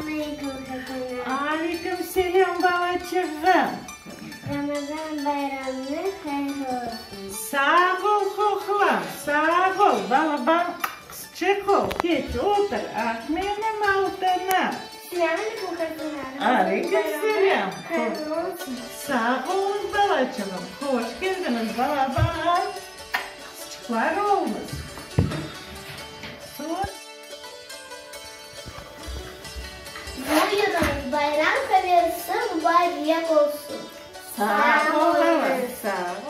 aleyküm, Hasan ağa. Aleyküm selâm, balaçığım. Ramazan bayramıñız hayırlı olsun. Sağ ol, qoqlam, sağ ol, balaban qızçıq ol, keç, otur, ah, menim altınım. Selâm aleyküm, Hasan ağa. Aleyküm selâm. Hayırlı olsun. Sağ oluñ, balaçığım, hoş keldiñiz, balaban qızçıqlar oluñız. Soñ. Buyurıñız, bayram habersi mubarek olsun. Sağ oluñ, sağ oluñ.